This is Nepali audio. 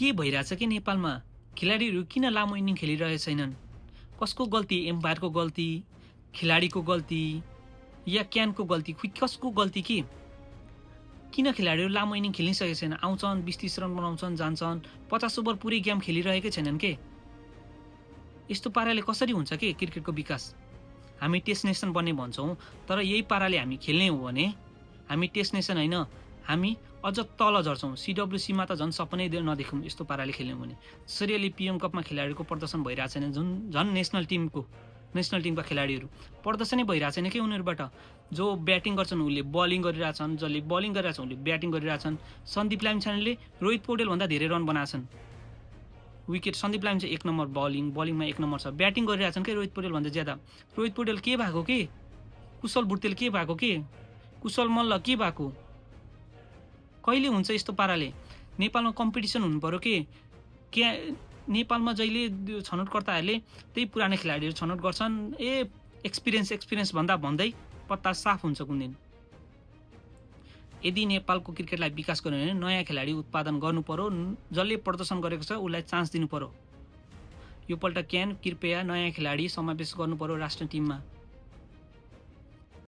के भइरहेछ कि नेपालमा खेलाडीहरू किन लामो इनिङ खेलिरहेका छैनन्? कसको गल्ती? एम्पायरको गल्ती, खेलाडीको गल्ती या क्यानको गल्ती? कसको गल्ती के? किन खेलाडीहरू लामो इनिङ खेलिसकेका छैन? आउँछन् 20-30 रन बनाउँछन्, जान्छन्, 50 ओभर पुरै गेम खेलिरहेकै छैनन् के? यस्तो पाराले कसरी हुन्छ के क्रिकेटको विकास? हामी टेस्ट नेसन बन्ने भन्छौँ, तर यही पाराले हामी खेल्ने हो भने हामी टेस्ट नेसन होइन, हामी अझ तल झर्छौँ। CWCमा त झन् सपनै नदेखौँ यस्तो पाराले खेल्यौँ भने। जसरी अहिले PM कपमा खेलाडीको प्रदर्शन भइरहेको छैन, झन् नेसनल टिमका खेलाडीहरू प्रदर्शनै भइरहेको छैन कि उनीहरूबाट। जो ब्याटिङ गर्छन् उसले बलिङ गरिरहेछन्, जसले बलिङ गरिरहेछन् उसले ब्याटिङ गरिरहेछन्। सन्दीप लामिछानेले रोहित पौडेलभन्दा धेरै रन बनाएछन्। विकेट सन्दीप लामिछाने 1 नम्बर बलिङमा 1 नम्बर छ। ब्याटिङ गरिरहेछन् कि रोहित पौडेलभन्दा ज्यादा। रोहित पौडेल के भएको के? कुशल बुर्तेल के भएको के? कुशल मल्ल के भएको? कहिले हुन्छ यस्तो पाराले? नेपालमा कम्पिटिसन हुनु पर्यो के नेपालमा जहिले छनौटकर्ताहरूले त्यही पुरानो खेलाडीहरू छनौट गर्छन्। एक्सपिरियन्स भन्दै पत्ता साफ हुन्छ कुन दिन। यदि नेपालको क्रिकेटलाई विकास गर्नु भने नयाँ खेलाडी उत्पादन गर्नु पर्यो। जसले प्रदर्शन गरेको छ उसलाई चान्स दिनु पर्यो। योपल्ट कृपया नयाँ खेलाडी समावेश गर्नु पर्यो राष्ट्रिय टिममा।